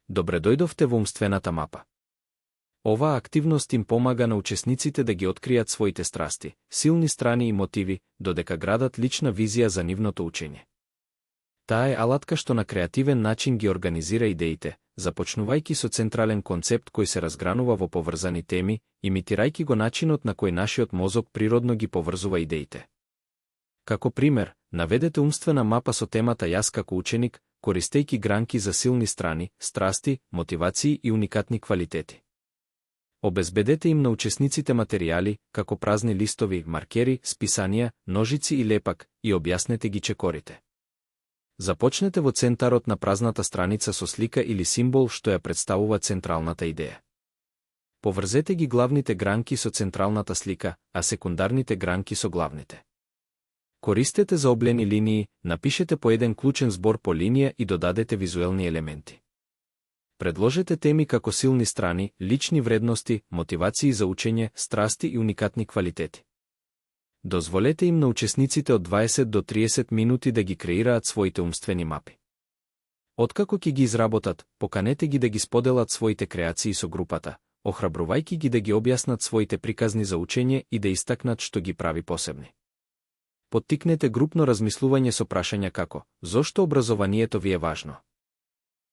Добре дојдовте во умствената мапа. Оваа активност им помага на учесниците да ги откријат своите страсти, силни страни и мотиви, додека градат лична визија за нивното учење. Таа е алатка што на креативен начин ги организира идеите, започнувајќи со централен концепт кој се разгранува во поврзани теми, имитирајќи го начинот на кој нашиот мозок природно ги поврзува идеите. Како пример, наведете умствена мапа со темата јас како ученик, користејќи гранки за силни страни, страсти, мотивации и уникатни квалитети. Обезбедете им на учесниците материјали, како празни листови, маркери, списанија, ножици и лепак, и објаснете ги чекорите. Започнете во центарот на празната страница со слика или символ што ја представува централната идеја. Поврзете ги главните гранки со централната слика, а секундарните гранки со главните. Користете заоблени линии, напишете по еден клучен збор по линија и додадете визуелни елементи. Предложете теми како силни страни, лични вредности, мотивации за учење, страсти и уникатни квалитети. Дозволете им на учесниците од 20 до 30 минути да ги креираат своите умствени мапи. Откако ќе ги изработат, поканете ги да ги споделат своите креации со групата, охрабрувајќи ги да ги објаснат своите приказни за учење и да истакнат што ги прави посебни. Поттикнете групно размислување со прашања како: зошто образованието ви е важно?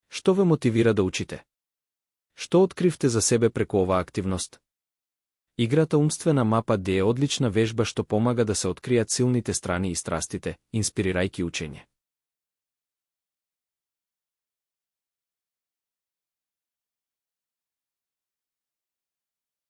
Што ве мотивира да учите? Што откривте за себе преку оваа активност? Играта умствена мапа е одлична вежба што помага да се откријат силните страни и страстите, инспирирајќи учење.